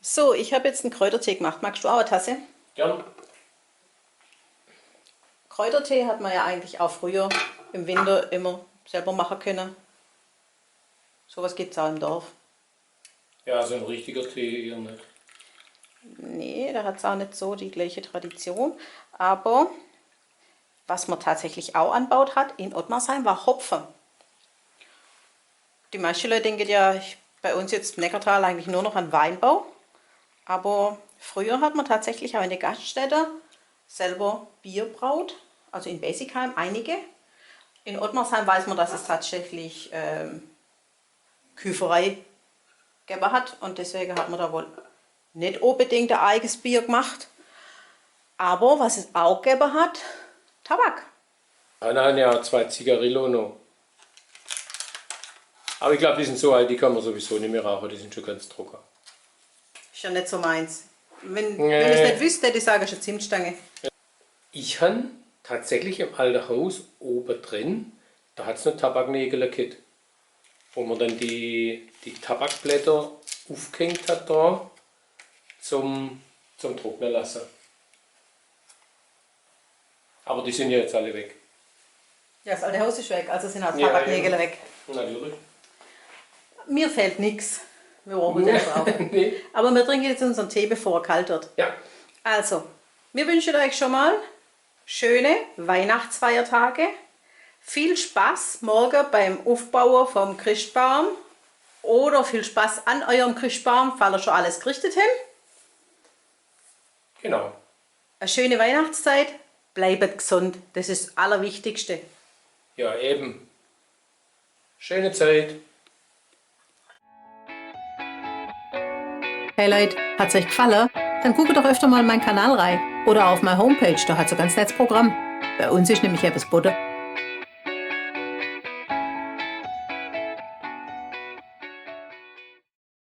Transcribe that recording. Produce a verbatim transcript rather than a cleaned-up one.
So, ich hab jetzt en Kräutertee gemacht. Magst du auch eine Tasse? Gern. Kräutertee hat man ja eigentlich auch früher im Winter immer selber machen können. Sowas gibt's auch im Dorf. Ja, so ein richtiger Tee eher nicht. Nee, da hat's auch nicht so die gleiche Tradition. Aber was man tatsächlich auch anbaut hat in Ottmarsheim, war Hopfen. Die meisten Leute denken ja, ich, bei uns jetzt im Neckartal eigentlich nur noch an Weinbau. Aber früher hat man tatsächlich auch in der Gaststätte selber Bier braut. Also in Besigheim einige. In Ottmarsheim weiß man, dass es tatsächlich ähm, Küferei gegeben hat. Und deswegen hat man da wohl nicht unbedingt ein eigenes Bier gemacht. Aber was es auch gegeben hat, Tabak. Ah, nein, ja, zwei Zigarillo noch. Aber ich glaube, die sind so alt, die kann man sowieso nicht mehr rauchen, die sind schon ganz trocken. Ist ja nicht so meins. Wenn, wenn ich es nicht wüsste, hätte ich sagen, schon Zimtstange. Ich habe tatsächlich im alten Haus oben drin, da hat es noch Tabaknägel gegeben, wo man dann die, die Tabakblätter aufgehängt hat da zum, zum Trocknen lassen. Aber die sind ja jetzt alle weg. Ja, das alte Haus ist weg, also sind auch Ja, Tabaknägel eben. Weg. Natürlich. Mir fehlt nichts. Wir brauchen den brauchen. Nee. Aber wir trinken jetzt unseren Tee, bevor er kalt wird. Ja. Also, wir wünschen euch schon mal schöne Weihnachtsfeiertage. Viel Spaß morgen beim Aufbauen vom Christbaum. Oder viel Spaß an eurem Christbaum, falls ihr schon alles gerichtet habt. Genau. Eine schöne Weihnachtszeit. Bleibt gesund. Das ist das Allerwichtigste. Ja, eben. Schöne Zeit. Hey Leute, hat's euch gefallen? Dann guckt doch öfter mal in meinen Kanal rein oder auf meine Homepage, da hat's ein ganz nettes Programm. Bei uns ist nämlich etwas geboten.